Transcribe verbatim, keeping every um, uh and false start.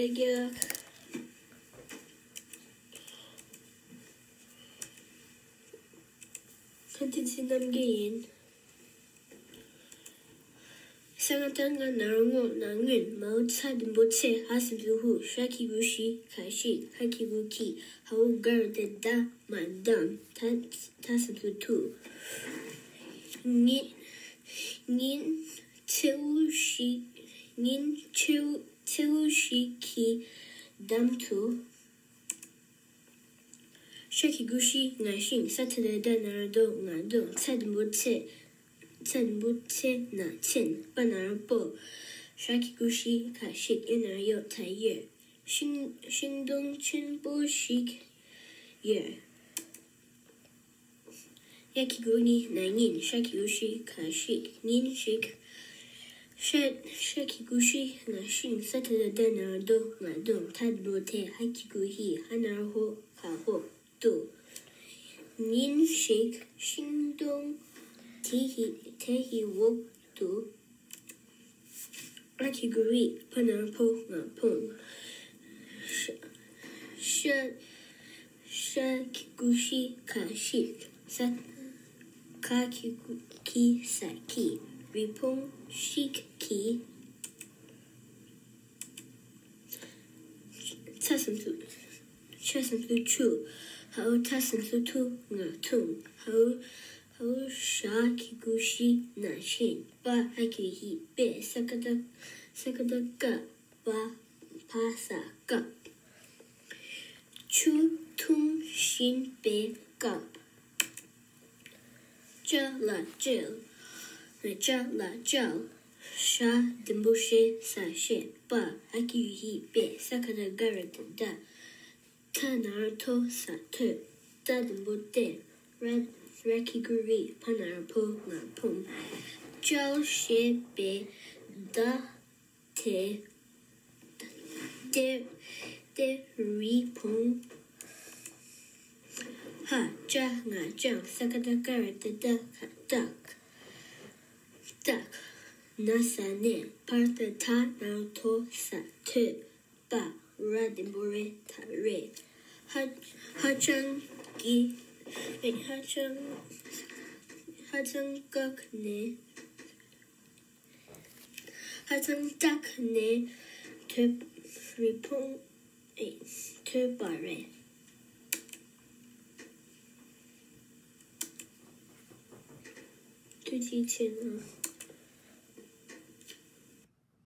རྒྱ། ཁ་ཏི་ཚེ་རྣམ་རྒྱལ་ཡིན། ས་ག་བཏགས་སྔ་ན་རོ་སྔོ། ན་སྔོན། མའོ་ཚ་འགྲེང་བུ་ཚེ། ཧ་ཞབས་ཀྱུ་ཧུ། ཤ་གི་གུ་ཤི། ག་ཤིག་ཧ་གི་གུ་ཁི། ཧའོ་ག་ར་བཏགས་གྲ། མ་འགྲམ། ཐ་ཐ་ཞབས་ཀྱུ་ཐུ། ཉིན། ཉིན་མཚེའུ་ཞིག་ཉིན་མཚེའུ་མཚེའུ་ཞིག་གི་འགྲམ་དུ། ཤ་གི་གུ་ཤི། ང་ཤིང་། ས་ཏ་བཏགས་སྟ་ན་རོ་སྟོ། ང་སྟོང་། ཚ་འགྲེང་བུ་ཚེ། ཚ་འགྲེང་བུ་ཚེ། ན་ཚན། པ་ན་རོ་པོ། ཤ་གི་གུ་ཤི། ག་ཤིག་ཡ་ན་རོ་ཡོ། ད་ཡོད། ཤིང་ཤིང་སྡོང་ཆེན་པོ་ཞིག་ཡོད། ཡ་གི་གུ་ཉི། ན་ཉིན། ཤ་གི་གུ་ཤི། ག་ཤིག་ཉིན་ཞིག་ཤ་ཤ་གི་གུ་ཤི། ང་ཤིང་། ས་ཏ་བཏགས་སྟ་ན་རོ་སྟོ། ང་སྟོང་། ཐ་འགྲེང་བུ་ཐེ། ཧ་གི་གུ་ཧི། ཧ་ན་རོ་ཧོ། ག་ཧོ། ཏུ། ཉིན་ཞིག་ཤིང་སྡོང་དེ་ཡི་དེ་ཡི་འོག་ཏུ། ཨ་གི་གུ་རི། ཕ་ན་རོ་ཕོ། ང་ཕོང་། ཤ་ཤ་ཤ་གི་གུ་ཤི། ག་ཤིག་ས་ག་གི་གུ་གི་ས་ཀི་རི་བོང་ཤིག་གི་ཚ་ཞབས་ཀྱུ་ཆུ། ཧའོ་ཐ་ཞབས་ཀྱུ་ཐུ། ང་ཐུང་། ཧའོ་ཧའོ་ཞ་གི་གུ་ཞི། ན་ཤིང་། པ་ཧ་གི་གུ་ཧི། པེ་ས་ཀ་བཏགས་ས་ཀ་བཏགས་སྐ་བ་ཕ་ས་སྐབས། ཆུ་འཐུང་བཞིན་པའི་སྐབས། ཅ་ལ་ཅལ། ཅ་ལ་ཅལ། ཞ་འགྲེང་བུ་ཞེ། ས་ཤེ། པ་ཧ་གི་གུ་ཧི། པེ་ས་ཀ་བཏགས་སྒ་ར་བཏགས་སྒྲ། ཐ་ན་རོ་ཐོ། ས་ཐོས། ཏ་འགྲེང་བུ་ཏེ། ར་ར་གི་གུ་རི། ཕ་ན་རོ་ཕོ། ང་ཕོང་། ཅལ་ཞེས་པའི་བརྡ་དེ། ཏེ་ཏེ་རི་བོང་ཧ། ཅ་ང་ཅང་། ས་ཀ་བཏགས་སྐ་ར་བཏགས་སྐྲ། སྐྲག་སྐྲག་ན་ས་ནས། པ་ཏ་ཐ་ན་རོ་ཐོ། ས་ཐོས། པ་ར་འགྲེང་བུ་རེ། ད་རེས། ཧ་ཧ་ཅང་གི་ཧ་ཅང་ཧ་ཅང་སྐྲག་ནས། ཧ་ཅང་སྐྲག་ནས་ཐོས། རི་བོང་ཨེ་ཐོས་པ་རེད། ཐུགས་རྗེ་ཆེ་གནང་།